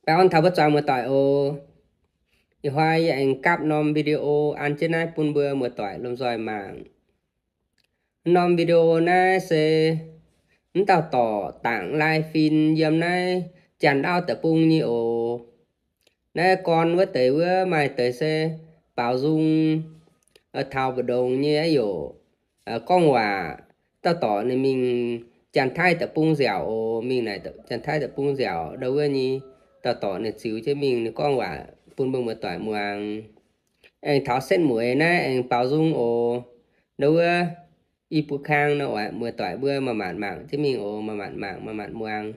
Baengh orn taux mbuo zuangx muoz-doic oc. Ih hnoi yie aengx gapv norm video an jienv naaiv bun mbuo muoz-doic lomh nzoih mangc. Norm video naaiv se mv dauh dorc dangc lai fin yiem naaiv Janx-Auv deic-bung nyei oc. Naaiv gorn wuov deix wuov maaih deix se baaux nzung, taux mbu'ndongx nyei aqv yoc, gorngv waac. Dauh dorc ninh mingh Janx-Taiv deic-bung nziaauc oc, mingh naaic Janx-Taiv deic-bung nziaauc ndau wuov nyei. Dauh dorc ninh ziux jienv mingh, ninh gorngv waac bun mbuo muoz-doic muangx. Aengx taux setv mueiz naaiv aengx baaux nzung oc. Ndau wuov i buo kang nor, muoz-doic mbuo maaih maanc mangc jienv mingh oc, maaih maanc mangc, maaih maanc muangx.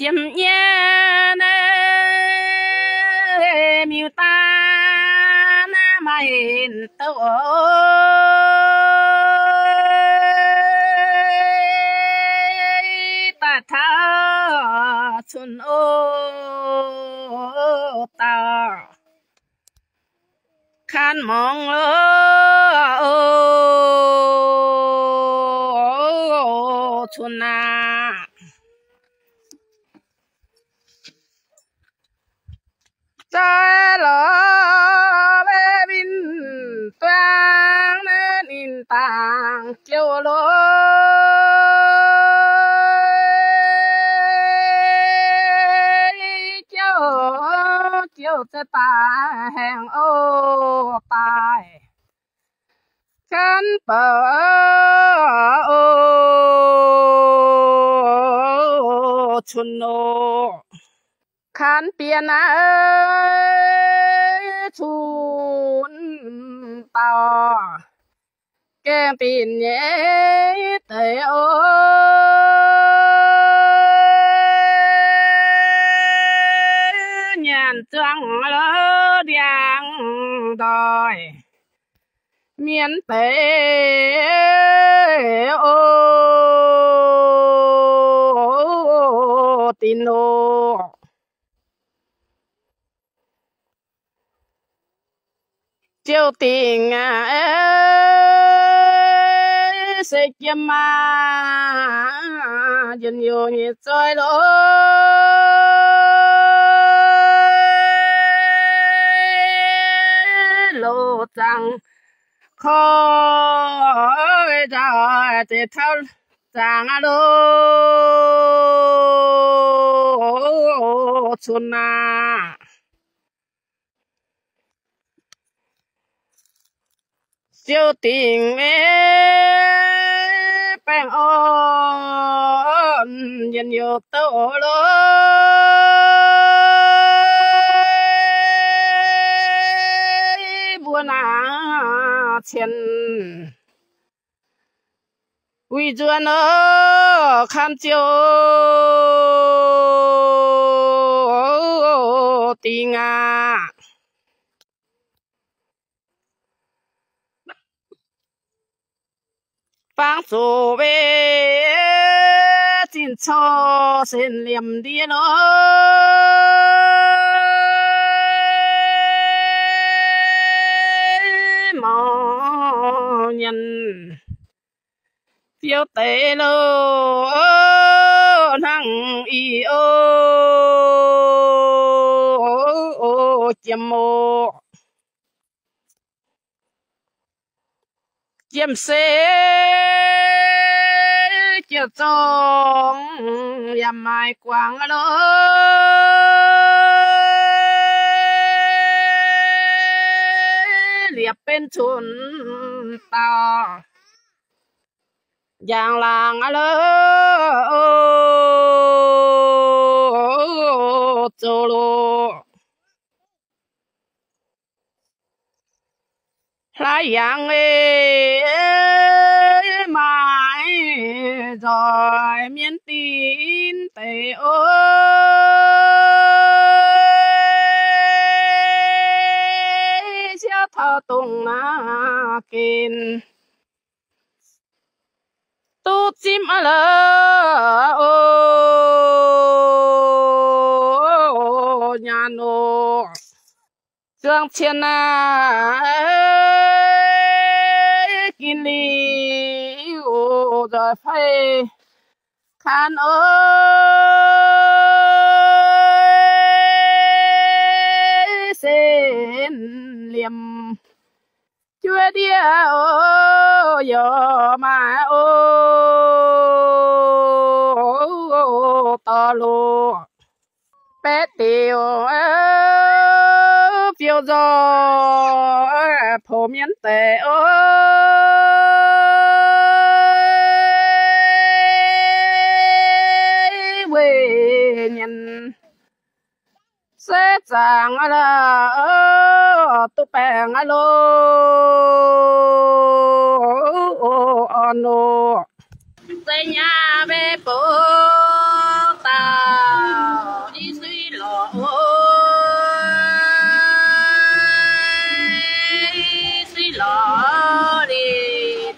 Jiem nyei miuc-daan naaiv maaih hinh douc oc. Daaih taux cun-oc dauh kan mungz oc, cun aqv. Zoi lorz mbiv duang naaiv ninh dangc jouh lorz, jouh, jouh za'daaih haengh oc daaih. Kan bouc oc, cun oc. Kan bienh naaiv cun dauh gaengh bienh nyei deix oc. Nyanc zuangx lorz ndiangx-ndoih mienh deix oc, dinc oc. Ziouc dingc aqv, se jiem maah, njien-youh nyei zoi lorz, loz-zaangc korv nzauh, zeiz tauv zaangc aqv loh, cun aqv. Ziouc dingc baengh orn njien-youh douc lorz, mbuo naaiv cien wuic nzuonx oc, kan ziouc dingc aqv. Fangx zoqc weic zinh corc sen liemh ndie lorqc, mangc nyanc fiou deix loh, hnangv i o, jiem oc. Jiem se jiex zorng yaac maaih guangc loh, liepc benx cunx dauh njang-laangc loh, zoux loh. Hlaax yangh eix maaih nzoih mienv dinh deix oc, siouv taux dongh naaiv gen duqv zimv aqv lorqc oc, nyaanh oc. Zuangx cien naaiv gin liuz nzoih fai kaan oc, sen liemh juov ndie oc, yaac maaih oc, dorh loh baeqv deix oc, fiou nzoih poux mienv deix oc, weic nyanc se zaangc aqv lorqc, duqv baengh aqv loh, orn oc. Zeiz nyei mbuo bouc dauh i suiv lorqc, i suiv lorqc liuz,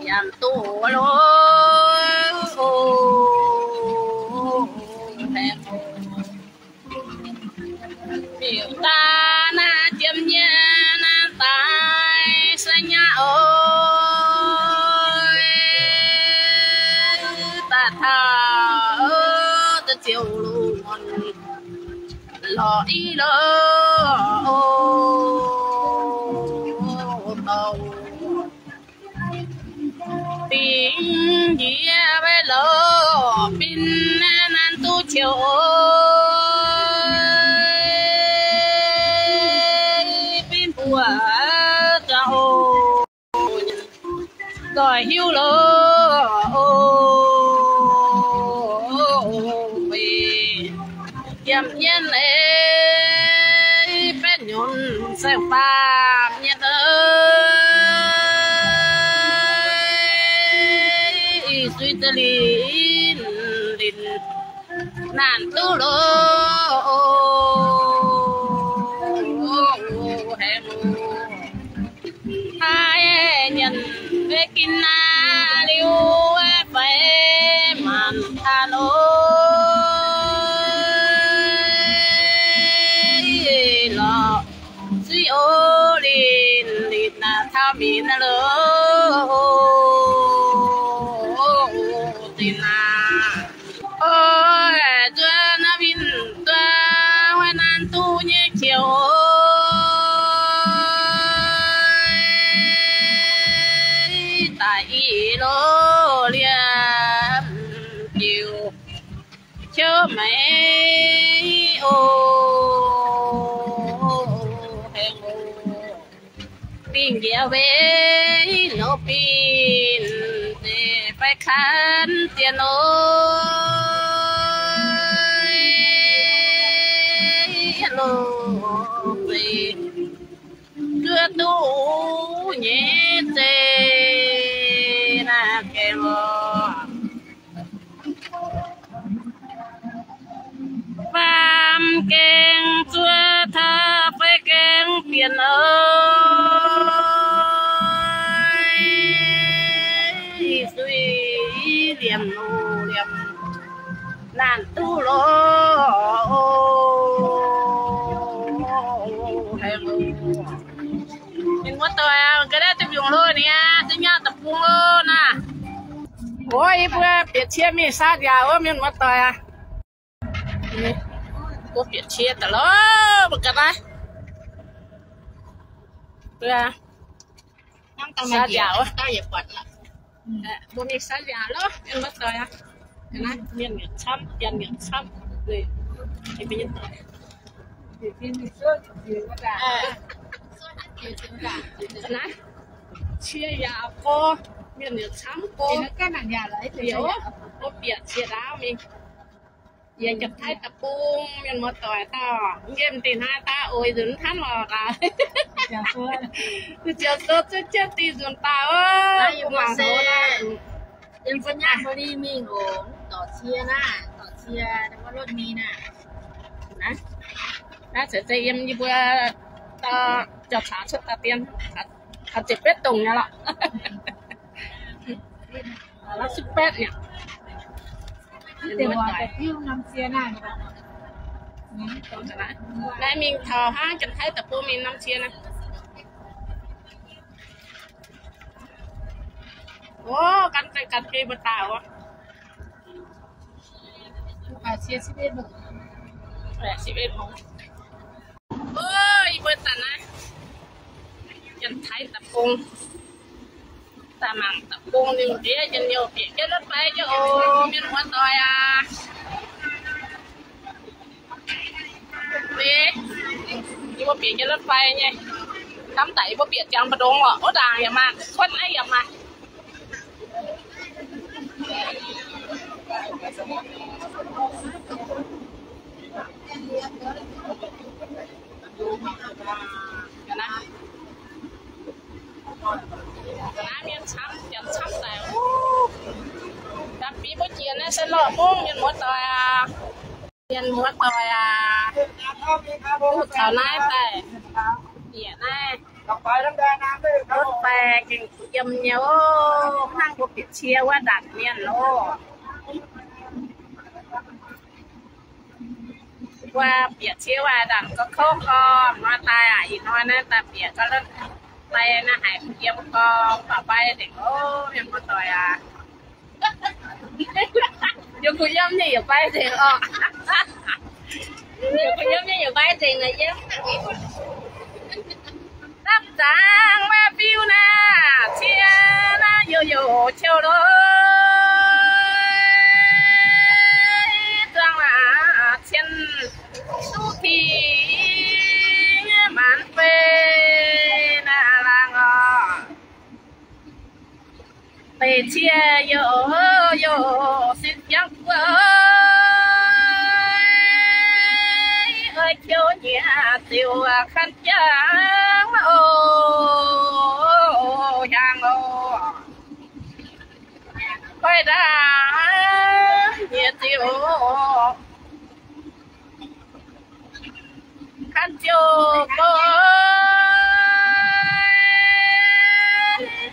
yaac duqv loh. Liuz daaih naaiv jiem nyei naaiv daaih se nyei oc, daaih taux da'ziouc lungh muonc lorqc i loh, dorh bingx njiec maiv louh bin naaiv nanv duqv qiuc oc, bin mbuo za'oc nzoih hiuv loh, weic yiem yien leiz betv nyunc saeng-faam nyei deix, ih suiv za'lin linc naanc duqv loh, haih nyanc mbuo gin naaiv liuz fai maanc taan oc, lorqc suiv oc, linc linc naaic taux minc naaiv loh, zinh naaic oix zuqc naaiv winh duqv wuov naanv duqv nyei qiuc oc, daaih i loh liemh diuh qiu meix oc, hengx oc. Bingh njiec weic nor bingh nzengc fai kan zien oc, loh zeiz zuov duqv nyei zeiz naaiv gaengh oc. Faam gaengh zuov taux fai gaengh bienh oc. Duqv loh. Mienh muoz-doic, ga'naaiv duqv mbiungc hlo ni aqv, duqv nyaah deic-bung loh naaiv. Ov, yie mbuo bieqc cie mingh saa nziaauc wuov, mienh muoz-doic aac. Mbuo bieqc cie daaih loh, mbuo ga'naaiv. Mbuo saa nziaauc wuov. Mbuo mingh saa nziaauc loh, mienh muoz-doic aac. Mienh yaac camv, janx yaac camv. Naaiv cie yaac gorx, mienh yaac camv gorx. Mbuo bieqc cie ndaauv mingh. Yie Janx-Taiv deic-bung, mienh muoz-doic, dauh nqemh deix hnangv, dauh oix nzunc hnangv lorqc aqv. Ziouc sou zuqv jienv dingh nzunc daaih oc. Mbuo mangc se, yie mbuo nyei mbuo li mingh oc, dorc cie naaiv, dorc cie, mbuo lotv mingh naaiv. Naaiv ceix zeiz yiem yie mbuo jauv-caax cuotv daaih dien, caux ziepc betv dongh nyei lorqc. La'sic betv nyei. Naaiv mingh taux hnangv Janx-Taiv deic-bung mingh norm cie naaiv. Ov, gan zengc gan geh mbuo daaih oc. Ov, yie mbuo daaih naaiv Janx-Taiv deic-bung. Daaih mangc deic-bung ninh ndiev njien-youh bieqc jienv รถไฟ nyei oc, mienh muoz-doic aac. Yie mbuo bieqc jienv รถไฟ nyei. Hnamv daaih yie mbuo bieqc ziangx mbu'ndongx oc. Wuov ndaangc yaac maaih, kuotv naaiv yaac maaih. Naaiv mienh camv, janx camv daic. Da'feix mbuo jiex naaiv se lorh mungv, mienh muoz-doic aac. Mienh muoz-doic aac, duqv taux naaiv daaih, bieqc naaiv รถไฟ gengh yiem nyei oc. Hnangv mbuo bieqc cie wuov ndanc mienh oc. Mbuo bieqc cie wuov ndanc gauh kouv gorx, hnoi daaih aac, ih hnoi naaiv daaih bieqc gauh รถไฟ naaiv haiz yiem gorx, mv baac mbai nzengc oc, mienh muoz-doic aac. Yie kuh yiem nyei yaac mbai nzengc oc. Yie kuh yiem nyei yaac mbai nzengc naaic yiem. Dapv zaangc wuov biuv naaiv, cie naaiv youc youc qiu loh, zuangx laangc cien duqv tih maanc fei naaiv laangz oc. Deix cie youc youc sipv jangv guoqv, oix qiu nyiec ziouc kan jangv oc, hiaangx oc. Oix ndaangc nyiec ziouc kan ziouc gox,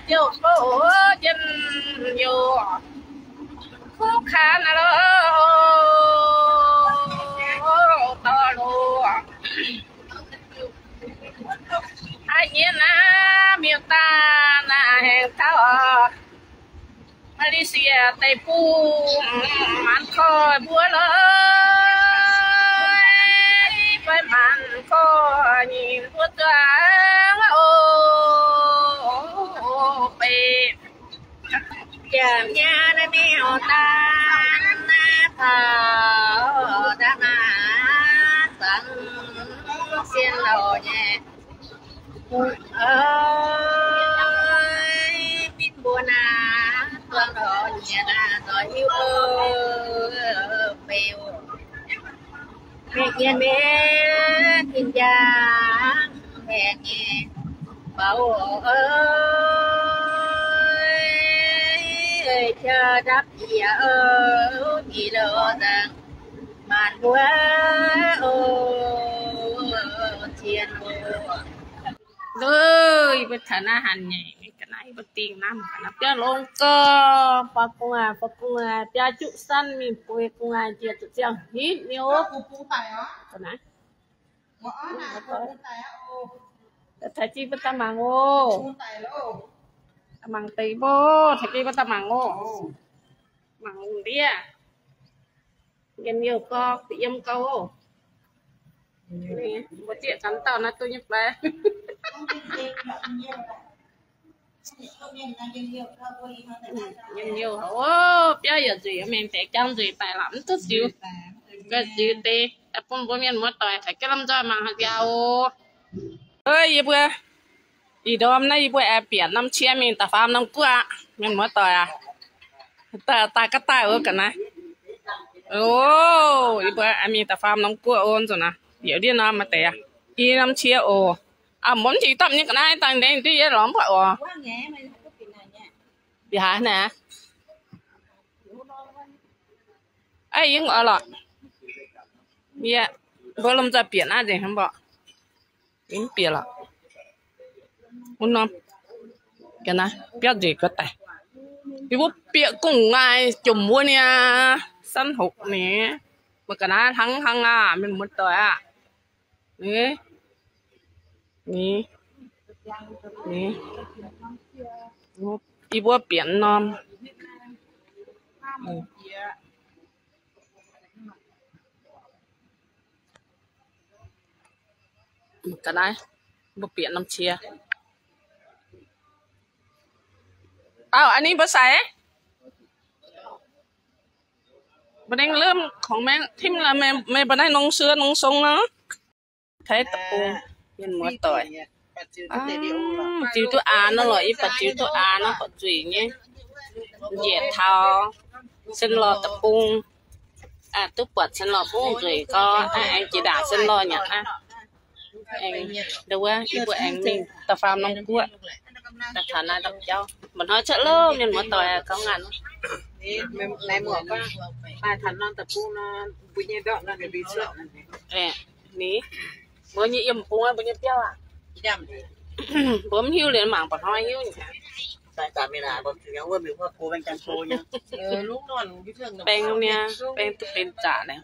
ziouc gox jienv youc kuv kan loh, dorh loh. Haaix nyungc naaiv miuc-daanh naaiv haengh taux Malaysia deic-bung, maanc koiv mbuo loh, fai maanc koiv nyei mbuo zuangx oc, beiv jangx nyei naaiv miuc-daanh naaiv taux da'maah zuangx sien louc nyei. Ov, mienh mbuo naaiv, zuangx ndortv nyiec naaiv, ndortv hiuv beu. Mienh yiem mienh tin-jaa hengx nyei, baux oc. Ov, jaa ndapv yie oc, jiex louc dangh maanc mbuo oc, zien oc. Loh, yie mbuo taux naaiv hanh nyei, ga'naaiv Dingh naaiv biauv longx gauh. Faa gong aac, faa gong aac, biaa juqv sanv mingh bueix gong aac, njiec zuqc ziangh hnitv nyei oc. Taaix jienv mbuo daaih mangc oc. Mangc deix mbuo, taaix jienv mbuo daaih mangc oc. Mangc lungh ndiev. Njien-youh gau, yiem gau oc. Mbuo zieqv ganh dauh naaiv duqv nyei fai? Njien-youh oc, biauv yaac nzueic, mingh deix jangv nzueic daic lorqc, mv duqv ziux. Ga'ziux deix, bun mbuo mienh muoz-doic taux jienv lomh nzoih mangc haaix jaax oc. Yie mbuo ih ndorm naaiv yie mbuo aengx bieqc norm cie mingh da'faam norm guoqv aqv, mienh muoz-doic aac. Daaih, daaih ga'daaih wuov ga'naaiv. Oc, yie mbuo aengx mingh da'faam norm guoqv oc, nzunc naaiv. Yaac ndiev norm maaih deix aqv. I norm cie oc. Aa, mv njiec dapv nyei ga'naaiv dangh nzengc duqv yie lorz mv buatc oc. Yaac haaix naaic? Aa, yie mv oix lorqc. Yie mbuo lomh nzoih bieqc naaiv nzengc hnangv mborqc. Mv bieqc lorqc. Wuov norm, ga'naaiv biauv nzueic gauh daic. Yie mbuo bieqc gu'nguaaic jomc wuov niaa, sanv hoqc ni. Mangc ga'naaiv hnangv hnangv aac, mienh muoz-doic aah. Ni, ni, ni, yie mbuo bieqc norm. Ga'naaiv, mbuo bieqc norm cie. Auv, a'hneiv mbuo sai. Mbuo nengh lomh kungx mengh timv la'meih, meih mbuo naaiv nongx suov nongx song nor. Taiv deic-bung, mienh muoz-doic. Ziux duqv aa nor lorqc, yie buatc ziux duqv aa nor buatc nzueic nyei. Njiec taux Senlorh deic-bung, duqv buatc Senlorh bung nzueic gau, aengx jiex ndaangc Senlorh nyei aqv. Aengx, ndau wuov yie mbuo aengx mingh da'faam norm guoqv, daaih taux naaiv ndorm jauv. Mba'hnoi cuotv loh, mienh muoz-doic, gauh ngaanc. Ni, mbuo nyei yiem bung, mbuo nyei biauv aqv. Mbuo mv hiuv liuz mangc mba'hnoi hiuv nyei. Baeng niaa, baeng duqv benx zaqc naaic.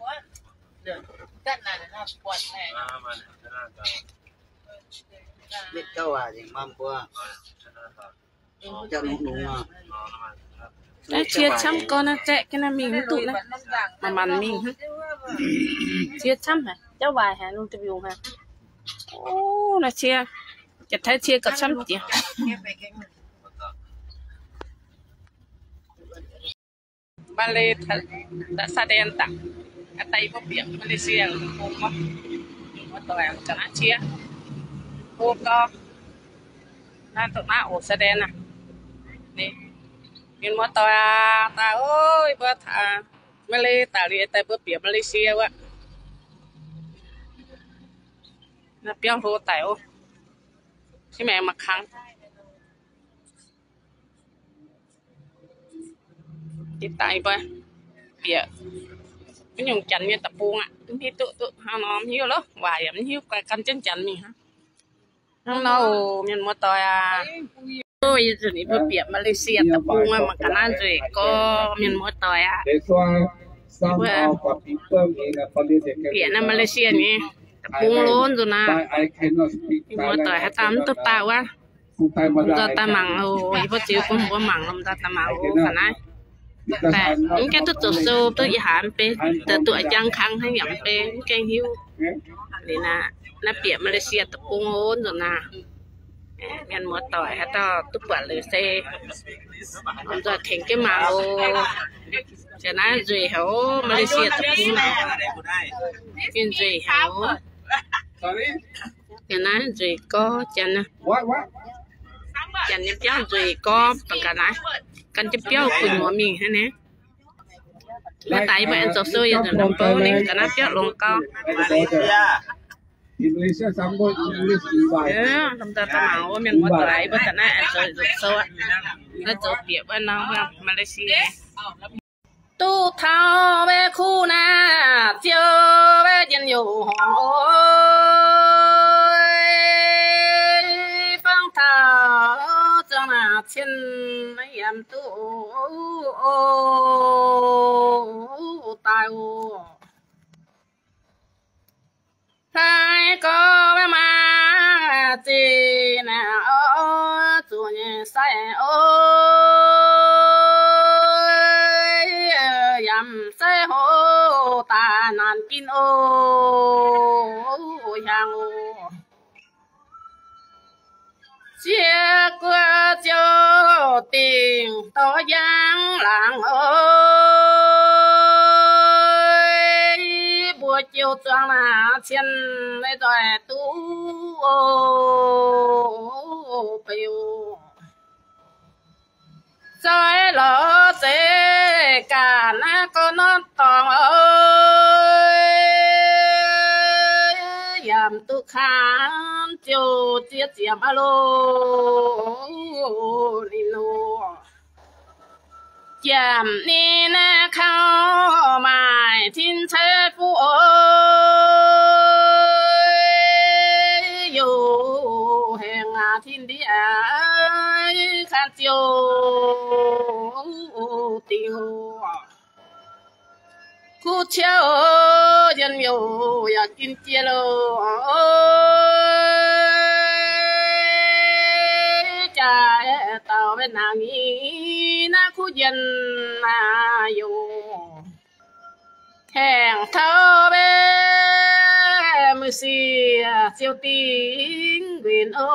Naaiv cie camv gorn naaiv zaeqv jienv naaiv mingh mv duqv naaiv. Manc-manc mingh hnangv. Cie camv haic, jauv waaic haic, lungh duih yungz haic. Ov, naaiv cie, jiex taiv cie gauh camv jiex. Malay, Sa^ndan daaih, daaih yie mbuo bieqc Malaysia deic-bung wuov, muoz-doic, ga'naaiv cie, hlo gau. Naaiv dongh naaiv oc, Sa^ndan aac. Ninh, mienh muoz-doic aac, daaih oc, yie mbuo taux Malay daaih liuz, daaih mbuo bieqc Malaysia wuov. Naaiv biauv hlo daic oc. Ih maengx mangc kangx. Daaih mbuo bieqc mv nyungc janx nyei deic-bung aqv. Mv hiuv duqv, duqv hnangv nor, mv hiuv loh, waaic yaac mv hiuv, gan jienv janx mingh hnangv. Hnangv nor oc, mienh muoz-doic aac. Yie nzunc yie mbuo bieqc Malaysia deic-bung aqv, mangc ga'naaiv nzueic gorx, mienh muoz-doic aac. Mbuo bieqc naaiv Malaysia nyei deic-bung lov nzunc naaic. Mienh muoz-doic haaix dauh mv duqv daaih wuov, lomh nzoih daaih mangc oc. Yie mbuo ziux bun mbuo mangc, lomh nzoih daaih mangc oc. Ga'naaiv mv gaengh duqv zoux sou, duqv ih haaix mv bei, duqv a'jang kangv hnangv yaac mv bei, mv gaengh hiuv. Liuz naaiv, naaiv bieqc Malaysia deic-bung oc nzunc naaic. Mienh muoz-doic haaix dauh duqv buatc liuz se lomh nzoih tengx jienv mangc oc. Ga'naaiv nzueic haic oc, Malaysia deic-bung naaic. Ga'naaiv nzueic haic oc. Ga'naaiv nzueic gorx, janx, janx nyei biauv nzueic gorx, baac ga'naaiv gan jienv biauv gu'nyuoz mingh hnangv naaiv. Mbuo daaih yie mbuo aengx zoux sou yaac nzunc nor bou ninh ga'naaiv biauv longx gau. Lomh nzoih daaih mangc wuov mienh muoz-doic yie mbuo ga'naaiv aengx zoux sou aqv. Naaiv zoux bieqc wuov nor wuov Malaysia. Duqv taux mbuo kuv naaiv, ziouc mbuo njien-youh horngh oc. Fangx taux zong naaic cien daaih oc. Hlaaix gorx maiv maaih zinh naaic oc, zuqc nyei sai oc, yaac sai hoc daaih naanc ginv oc, hiaangx oc. Ziex guoqv ziouc dingc dorh njang laangz oc, mbuo jiu zuangx naaic cien maiv nzoih duqv oc, beu. Zoih lorz zeiz ganh naaiv gorn norm dorngx oc, yaac duqv kangv ziouc ziex ziepc aqv loh, ninh nor. Jiem ninh naaiv kaux maaih tin ceix fuqv oc, youz hengx aqv tin ndiev kangv ziouc dingc oc. Kuv ciouv njien-youh yaac ginv jiex loh, jaaix dauh maiv nangc nyic naaiv kuv njien-youh. Haengh taux mbuo muic-sieqv ziouc dingc nquinx oc,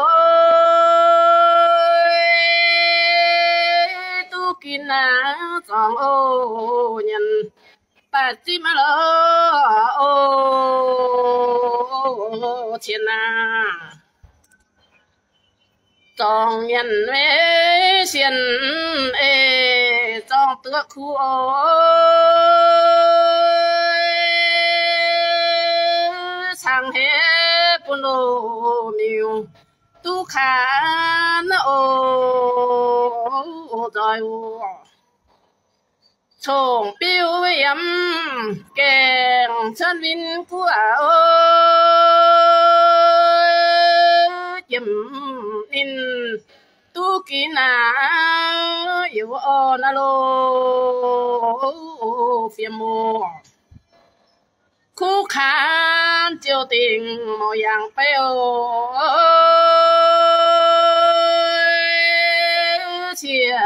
duqv ginv naaiv zorngx oc, nyanc daaih zipv maiv lorz oc, cien aac. Zorngx nyanc maiv sienh ei, zorngx duqv kuv oc, cangx heix bun loz-miuc duqv kaaix oc, nzoih oc. Cong-biuv yiem gaengh cuotv win guoqv oc, jiem ninh duqv ginv naaiv youz orn naaiv loh, fiem oc. Kuv kaaix ziouc dingc mouc yangh beiv oc, ciex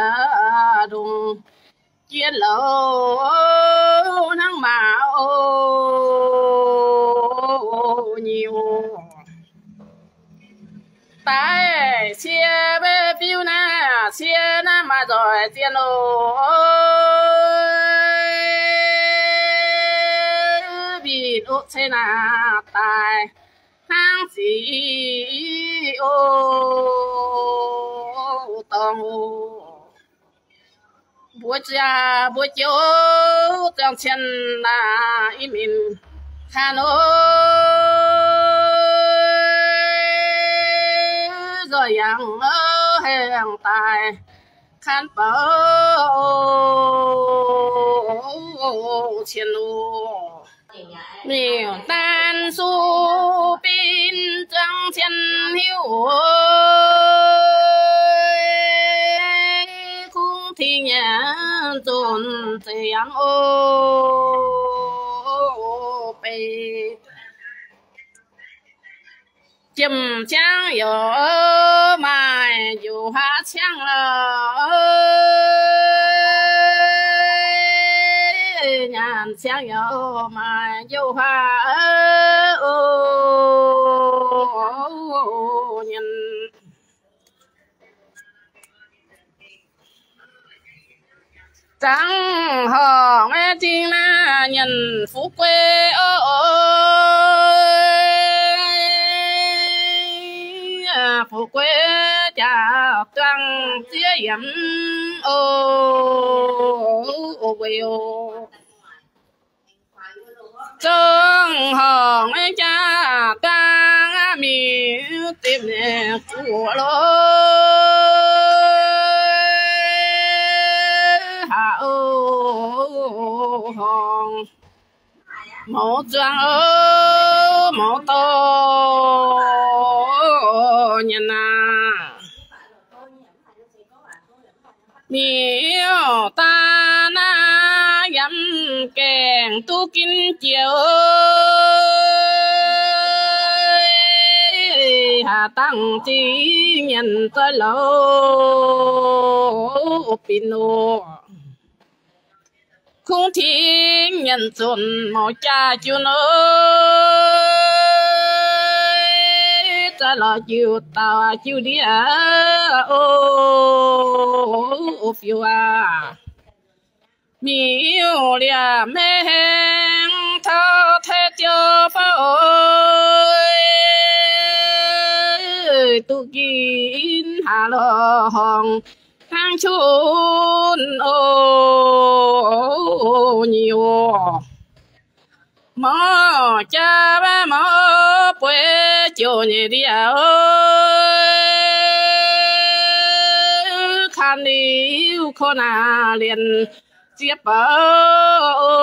ndongc jien louc hnangv maac oc, nyic oc. Daaih cie maiv fiuv naaiv, cie naaiv maaih nzoih zien oc, mbic oc ceix naaic daaih hnangv zic oc, dorngx oc. Mbuo jaa mbuo jiouv ziangh cien naaic i minc kanh oc, nzoih yangh haengh daaih kanh bouc cien oc. Miuc-daan suv bin zuangx cien hiuv oc, kungx tih nyanc zunc zeic yangh oc, beiv. Jiem ciangv yaac maaih njoux haav ciangv oc, nyanc ciangv yaac maaih njoux haav oc, nyanc. Zangc horngc maiv dingh naaiv nyanc fu'jueiv oc, fu'jueiv jaax duangh ziex yiemc oc, weic oc. Zangc horngc maiv jaax duangh aqv, mingh zipv nyei guoqv loh, haaix oc horngc mouz zuangx oc, mouz dorh nyanc naaic, miuc-daan gaengh duqv ginv jiex, haaix dangh zingh nyanc zoi lauh binc oc. Kungx tingx nyanc zunc mouc jaa jiu nor, zaaix lorz jiu dauh jiu ndiev oc, fiuv aac. Miuc liemh mengh taux tei ziouc fouv, duqv ginv haaix lorh horngh hnangv qunx oc, nyic oc. Mouc jaa maiv mouc bueix ziouc nyeic ndiev oc, kan liuz ko naaic lienc ziex bouc